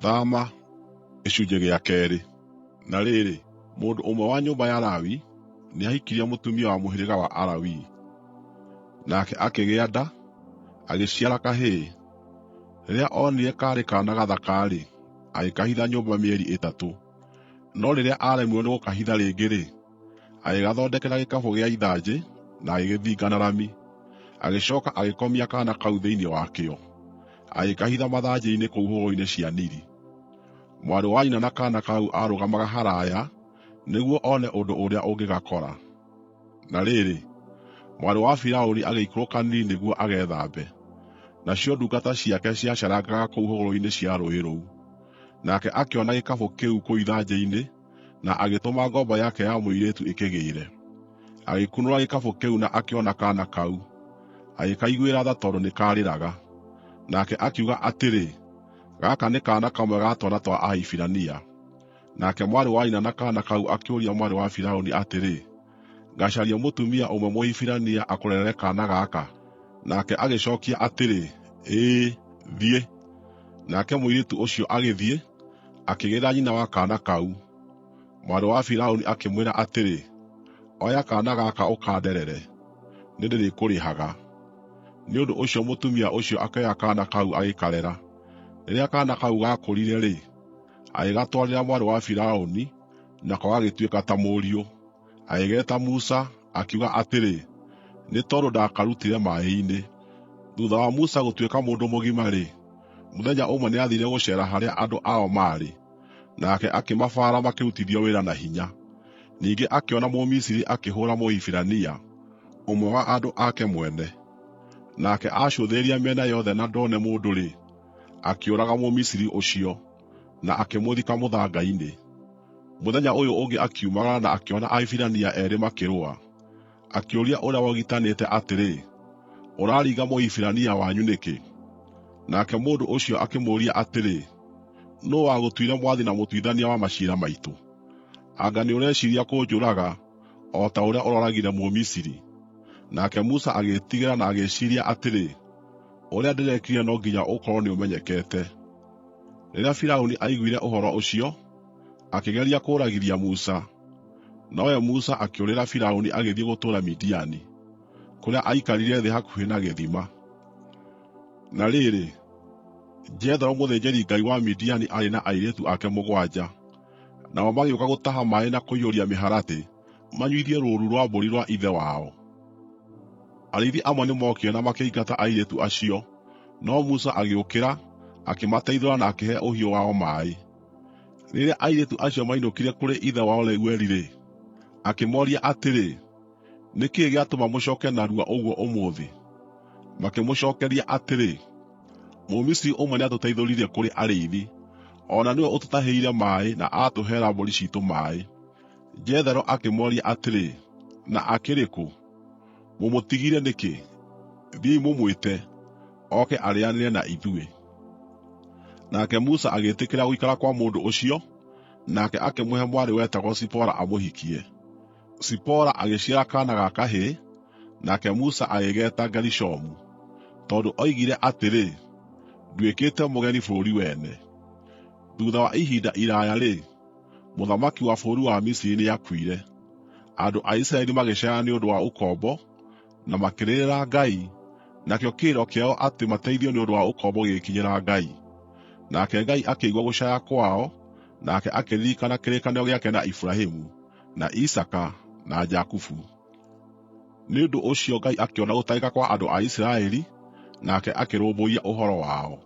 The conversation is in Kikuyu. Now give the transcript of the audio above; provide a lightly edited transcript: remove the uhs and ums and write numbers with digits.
Thama gĩcunjĩ gĩa kerĩ. Na rĩrĩ, mũndũ ũmwe wa nyũmba ya Lawi nĩahikirie mũtumia wa mũhĩrĩga wa Alawii. Nake akĩgĩa nda, agĩciara kahĩĩ. Rĩrĩa onire kaarĩ kaana gathaka-rĩ, agĩkahitha nyũmba mĩeri ĩtatũ. No rĩrĩa aaremirwo nĩ gũkahitha rĩngĩ-rĩ, agĩgathondekera gĩkabũ gĩa ithanjĩ na agĩgĩthinga na rami. Agĩcooka agĩkomia kaana kau thĩinĩ wakĩo, agĩkahitha mathanjĩ-inĩ kũu hũgũrũrũ-inĩ cia Nili. Mwarĩ wa nyina na kaana kau aarũgamaga haraaya nĩguo one ũndũ ũrĩa ũngĩgakora. Na rĩrĩ, mwarĩ wa Firaũni agĩikũrũka Nili nĩguo agethambe, nacio ndungata ciake ciaceerangaga kũu hũgũrũrũ-inĩ cia rũũĩ rũu. Nake akĩona gĩkabũ kĩu kũu ithanjĩ-inĩ na agĩtũma ngombo yake ya mũirĩtu ĩkĩgĩĩre. Agĩkunũra gĩkabũ kĩu na akĩona kaana kau, agĩkaiguĩra tha tondũ nĩ kaarĩraga. Nake akiuga atĩrĩ, “Gaka nĩ kaana kamwe ga twana twa Ahibirania.” Nake mwarĩ wa nyina na kaana kau akĩũria mwarĩ wa Firaũni atĩrĩ, “Ngacarie mũtumia ũmwe Mũhibirania akũrerere kaana gaka?” Nake agĩcookia atĩrĩ, “Ĩĩ, thiĩ.” Nake mũirĩtu ũcio agĩthiĩ, akĩgĩĩra nyina wa kaana kau. Mwarĩ wa Firaũni akĩmwĩra atĩrĩ, “Oya kaana gaka ũkanderere, nĩndĩrĩkũrĩhaga.” Nĩ ũndũ ũcio mũtumia ũcio akĩoya kaana kau agĩkarera. Rĩrĩa kaana kau gaakũrire-rĩ, agĩgatwarĩra mwarĩ wa Firaũni, nako gagĩtuĩka ta mũriũ. Agĩgeeta Musa, akiuga atĩrĩ, “Nĩ tondũ ndakarutire maaĩ-inĩ.” Thuutha wa Musa gũtuĩka mũndũ mũgima-rĩ, mũthenya ũmwe nĩathiire gũceera harĩa andũ ao maarĩ, nake akĩmabaara makĩrutithio wĩra na hinya. Ningĩ akĩona Mũmisiri akĩhũũra Mũhibirania, ũmwe wa andũ ake mwene. Nake aacũthĩrĩria mĩena yothe na ndone mũndũ-rĩ, akĩũraga Mũmisiri ũcio, na akĩmũthika mũthanga-inĩ. Mũthenya ũyũ ũngĩ akiumagara na akĩona Ahibirania eerĩ makĩrũa. Akĩũria ũrĩa wogitanĩte atĩrĩ, “Ũraringa Mũhibirania wanyu nĩkĩ?” Nake mũndũ ũcio akĩmũũria atĩrĩ, “Nũũ wagũtuire mwathi na mũtuithania wa maciira maitũ? Anga nĩũreciiria kũnjũraga, o ta ũrĩa ũrooragire Mũmisiri?” Nake Musa agĩĩtigĩra na agĩĩciiria atĩrĩ, “Ũrĩa ndĩrekire no nginya ũkorwo nĩũmenyekete.” Rĩrĩa Firaũni aiguire ũhoro ũcio, akĩgeria kũũragithia Musa, nowe Musa akĩũrĩra Firaũni agĩthiĩ gũtũũra Midiani, kũrĩa aikarire thĩ hakuhĩ na gĩthima. Na rĩrĩ, Jethero mũthĩnjĩri-ngai wa Midiani aarĩ na airĩtu ake mũgwanja, nao magĩũka gũtaha maaĩ na kũiyũria mĩharatĩ manyuithie rũũru rwa mbũri rwa ithe wao. Arĩithi amwe nĩmookire na makĩingata airĩtu acio, no Musa agĩũkĩra, akĩmateithũra na akĩhe ũhiũ wao maaĩ. Rĩrĩa airĩtu acio mainũkire kũrĩ ithe wao Reueli-rĩ, akĩmooria atĩrĩ, “Nĩ kĩĩ gĩatũma mũcooke narua ũguo ũmũthĩ?” Makĩmũcookeria atĩrĩ, “Mũmisiri ũmwe nĩatũteithũrire kũrĩ arĩithi. O na nĩwe ũtũtahĩire maaĩ na aatũheera mbũri ciitũ maaĩ.” Jethero akĩmooria atĩrĩ, “Na akĩrĩ kũ? Mũmũtigire nĩkĩ? Thiĩi mũmwĩte, oke arĩanĩre na ithuĩ.” Nake Musa agĩĩtĩkĩra gũikara kwa mũndũ ũcio, nake akĩmũhe mwarĩ wetagwo Zipora amũhikie. Zipora agĩciara kaana ga kahĩĩ, nake Musa agĩgeeta Gerishomu, tondũ oigire atĩrĩ, “Nduĩkĩte mũgeni bũrũri wene.” Thuutha wa ihinda iraaya-rĩ, mũthamaki wa bũrũri wa Misiri nĩakuire. Andũ a Isiraeli magĩcaaya nĩ ũndũ wa ũkombo, na makĩrĩrĩra Ngai, nakĩo kĩrĩro kĩao atĩ mateithio nĩ ũndũ wa ũkombo gĩgĩkinyĩra Ngai. Nake Ngai akĩigua gũcaaya kwao, nake akĩririkana kĩrĩkanĩro gĩake na Iburahĩmu, na Isaaka, na Jakubu. Nĩ ũndũ ũcio Ngai akĩona gũtahĩka kwa andũ a Isiraeli, nake akĩrũmbũiya ũhoro wao.